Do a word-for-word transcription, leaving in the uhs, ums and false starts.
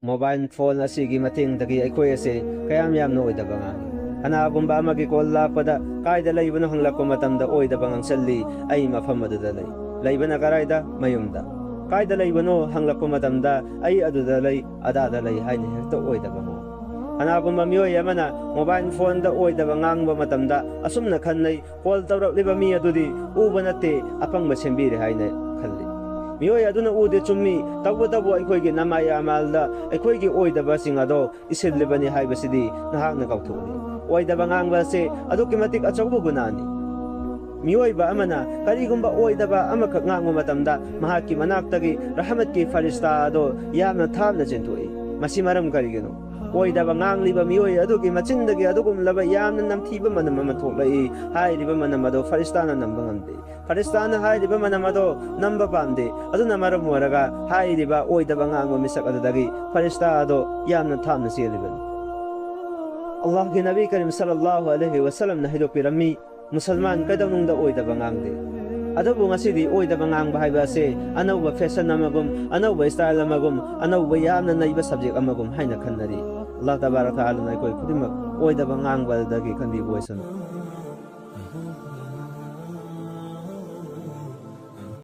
Mobile phone ꯑꯁꯤꯒꯤ ꯃꯇꯦꯡꯗꯒꯤ ꯑꯩꯈꯣꯏ ꯑꯁꯦ ꯀꯌꯥꯝ ꯌꯥꯝꯅ ꯑꯣꯏꯗꯕ ꯉꯥꯡꯏ꯫ ꯀꯅꯥꯒꯨꯝꯕ ꯑꯃꯒꯤ ꯀꯣꯜ ꯂꯥꯛꯄꯗ "ꯀꯥꯏꯗ ꯂꯩꯕꯅꯣ?" ꯍꯪꯂꯛꯄ ꯃꯇꯝꯗ ꯑꯣꯏꯗꯕ ꯉꯥꯡꯁꯜꯂꯤ, "ꯑꯩ ꯃꯐꯝ ꯑꯗꯨꯗ ꯂꯩ"꯫ ꯂꯩꯕꯅ ꯀꯔꯥꯏꯗ? ꯃꯌꯨꯝꯗ꯫ "ꯀꯥꯏꯗ ꯂꯩꯕꯅꯣ?" ꯍꯪꯂꯛꯄ ꯃꯇꯝꯗ "ꯑꯩ ꯑꯗꯨꯗ ꯂꯩ, ꯑꯗꯥꯗ ꯂꯩ" ꯍꯥꯏꯅ ꯍꯦꯛꯇ ꯑꯣꯏꯗꯕ ꯉꯥꯡꯏ꯫ ꯀꯅꯥꯒꯨꯝꯕ ꯃꯤꯑꯣꯏ ꯑꯃꯅ ꯃꯣꯕꯥꯏꯜ ꯐꯣꯟꯗ ꯑꯣꯏꯗꯕ ꯉꯥꯡꯕ ꯃꯇꯝꯗ ꯑꯁꯨꯝꯅ ꯈꯟꯅꯩ, "ꯀꯣꯜ ꯇꯧꯔꯛꯂꯤꯕ ꯃꯤ ꯑꯗꯨꯗꯤ ꯎꯕ ꯅꯠꯇꯦ, ꯑꯄꯪꯕ ꯁꯦꯝꯕꯤꯔꯦ" ꯍꯥꯏꯅ ꯈꯜꯂꯤ꯫ ꯃꯤꯑꯣꯏ ꯑꯗꯨꯅ ꯎꯗꯦ ꯆꯨꯝꯃꯤ, ꯇꯧꯕꯇꯕꯨ ꯑꯩꯈꯣꯏꯒꯤ ꯅꯃꯥꯏ ꯑꯃꯥꯜꯗ ꯑꯩꯈꯣꯏꯒꯤ ꯑꯣꯏꯗꯕꯁꯤꯡ ꯑꯗꯣ ꯏꯁꯤꯜꯂꯤꯕꯅꯤ ꯍꯥꯏꯕꯁꯤꯗꯤ ꯅꯍꯥꯛꯅ ꯀꯥꯎꯊꯣꯛꯂꯤ꯫ ꯑꯣꯏꯗꯕ ꯉꯥꯡꯕ ꯑꯁꯤ ꯑꯗꯨꯛꯀꯤ ꯃꯇꯤꯛ ꯑꯆꯧꯕ ꯒꯨꯅꯥꯅꯤ꯫ ꯃꯤꯑꯣꯏꯕ ꯑꯃꯅ ꯀꯔꯤꯒꯨꯝꯕ ꯑꯣꯏꯗꯕ ꯑꯃꯈꯛ ꯉꯥꯡꯕ ꯃꯇꯝꯗ ꯃꯍꯥꯛꯀꯤ ꯃꯅꯥꯛꯇꯒꯤ ꯔꯍꯃꯠꯀꯤ ꯐꯔꯤꯁꯇꯥ ꯑꯗꯣ ꯌꯥꯝꯅ ꯊꯥꯞꯅ ꯆꯦꯟꯊꯣꯛꯏ꯫ ꯃꯁꯤ ꯃꯔꯝ ꯀꯔꯤꯒꯤꯅꯣ? ꯑꯣꯏꯗꯕ ꯉꯥꯡꯂꯤꯕ ꯃꯤꯑꯣꯏ ꯑꯗꯨꯒꯤ ꯃꯆꯤꯟꯗꯒꯤ ꯑꯗꯨꯒꯨꯝꯂꯕ ꯌꯥꯝꯅ ꯅꯝꯊꯤꯕ ꯃꯅꯝ ꯑꯃ ꯊꯣꯛꯂꯛꯏ꯫ ꯍꯥꯏꯔꯤꯕ ꯃꯅꯝ ꯑꯗꯣ ꯐꯔꯤꯁꯇꯥꯅ ꯅꯝꯕ ꯉꯝꯗꯦ꯫ ꯐꯔꯤꯁꯇꯥꯅ ꯍꯥꯏꯔꯤꯕ ꯃꯅꯝ ꯑꯗꯣ ꯅꯝꯕ ꯄꯥꯝꯗꯦ꯫ ꯑꯗꯨꯅ ꯃꯔꯝ ꯑꯣꯏꯔꯒ ꯍꯥꯏꯔꯤꯕ ꯑꯣꯏꯗꯕ ꯉꯥꯡꯕ ꯃꯤꯁꯛ ꯑꯗꯨꯗꯒꯤ ꯐꯔꯤꯁꯇꯥ ꯑꯗꯣ ꯌꯥꯝꯅ ꯊꯥꯞꯅ ꯆꯦꯜꯂꯤꯕꯅꯤ꯫ ꯑꯜꯂꯥꯍꯒꯤ ꯅꯕꯤ ꯀꯔꯤꯝ ꯁꯜꯂꯜꯂꯥꯍꯨ ꯑꯂꯩꯍꯤ ꯋꯁꯜꯂꯝꯅ ꯍꯥꯏꯗꯣꯛꯄꯤꯔꯝꯃꯤ, ꯃꯨꯁꯜꯃꯥꯟ ꯀꯩꯗꯧꯅꯨꯡꯗ ꯑꯣꯏꯗꯕ ꯉꯥꯡꯗꯦ꯫ ꯑꯗꯨꯕꯨ ꯉꯁꯤꯗꯤ ꯑꯣꯏꯗꯕ ꯉꯥꯡꯕ ꯍꯥꯏꯕ ꯑꯁꯦ ꯑꯅꯧꯕ ꯐꯦꯁꯟ ꯑꯃꯒꯨꯝ, ꯑꯅꯧꯕ ꯁ꯭ꯇꯥꯏꯜ ꯑꯃꯒꯨꯝ, ꯑꯅꯧꯕ ꯌꯥꯝꯅ ꯅꯩꯕ ꯁꯕꯖꯦꯛ ꯑꯃꯒꯨꯝ ꯍꯥꯏꯅ ꯈꯟꯅꯔꯤ꯫ ꯑꯜꯂꯥꯍ ꯇꯕꯥꯔꯛ ꯇꯥꯂꯥꯅ ꯑꯩꯈꯣꯏ ꯈꯨꯗꯤꯡꯃꯛ ꯑꯣꯏꯗꯕ ꯉꯥꯡꯕ ꯑꯗꯨꯗꯒꯤ ꯀꯟꯕꯤꯕ ꯑꯣꯏꯁꯅꯨ꯫